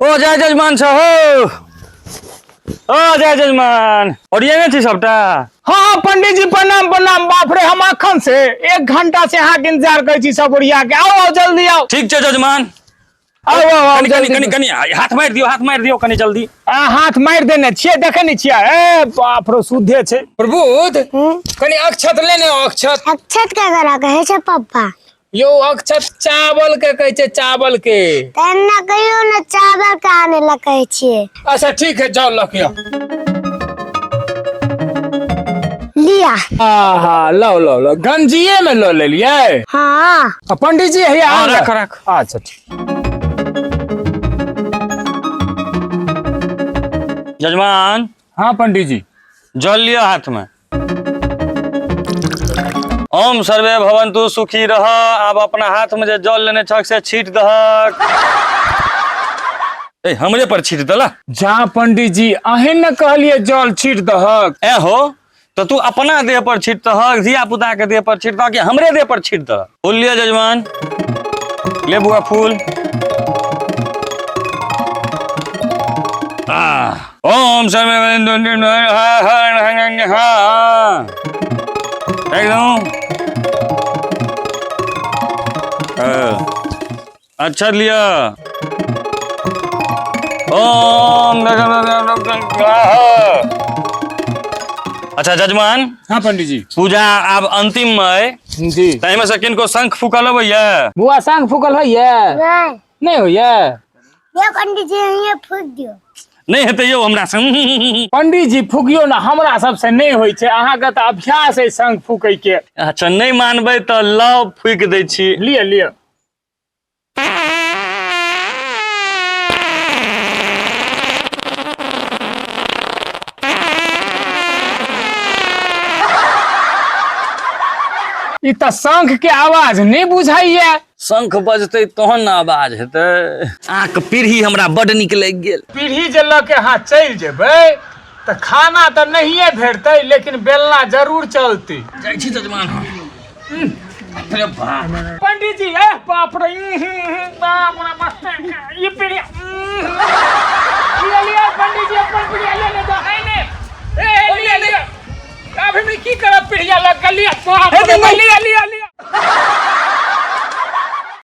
ओ जय जजमान छ हो। ओ जय जजमान, ओरियाने छी सबटा? हाँ पंडित जी, प्रणाम प्रणाम। बाप रे, हम अखन से 1 घंटा से अहाँ के इंतजार करै छी सब ओरिया के। आओ आओ, जल्दी आओ। ठीक छै जजमान। आओ आओ आओ, कनि कनि जल्दी। कनि कनि हाथ मारि दियौ, हाथ मारि दियौ कनि जल्दी। आ, हाथ मारि देने छियै, देखे नहि छियै? ए बाप रे, शुद्धे छै। प्रबुद्ध, कनि अक्षत लेने आउ, अक्षत। अक्षत केकरा कहै छै पप्पा? यौ, अक्षत चावल के कहै छै, चावल के। तेना कहियो ने, चावल के आने ला कहै छियै। अच्छा ठीक है, जाओ लऽ के आउ। लिया। आहा, लो लो लो, गंजिए में लो लेलियै। हाँ। आ, पंडित जी हैया हाँ, आउ ने। राख, राख। अच्छा ठीक। जजमान। हाँ पंडित जी। जल लिअ हाथ में। ओम सर्वे भवन्तु सुखी रह। आब अपना हाथ में जे जल लेने छक से छीट दहक। ए, हमरे पर छीट देला। जा पंडित जी, अहें न कहलिए जल छीट दहक। ए हो, तो तू अपना देह पर छीट दहक, धिया पुता के देह पर छीट दहक कि हमरे देह पर छीट दहक? फूल लिअ जजमान, ले बुआ फूल। ओम सर्वे एकदम अच्छा लिया। ओम। अच्छा जजमान। हाँ पंडित जी। पूजा आब अंतिम में अइ। जी। ताहिमे से किनको शंख फूकल अबैया? बुआ, शंख फूकल होइया? नहीं। नहीं होइया? ये पंडित जी, ये फूक दियो। नहि हेतै यौ हमरा संग। पंडित जी, फूकियो ना, हमरा सबसे नहीं होइ छै, अहाँके तऽ अभ्यास है शंख फूकै के। अच्छा, नहि मानबै तऽ लाउ, फूकि दै छी। लिअ लिअ। ई तऽ शंख के आवाज नहि बुझाइया। शंख बजतै तहन ने आवाज हेतै। अहाँके पीढ़ी हमरा बड नीक लागि गेल। पीढ़ी जे लऽ के अहाँ चलि जेबै तऽ खाना तऽ नहिए भेटतै, लेकिन बेलना जरूर चलतै। जाइ छी जजमान हम। अरे बाप। पंडित जी, ए बाप रे, बाप रे बाप, ई पीढ़ी लिअ लिअ पंडित जी, अपन पीढ़ी ले ले जाओ। नहीं नहीं, ए लिअ लिअ, अभी भी की करब पीढ़िया लग के? लिअ बाप रे, लिअ लिअ लिअ।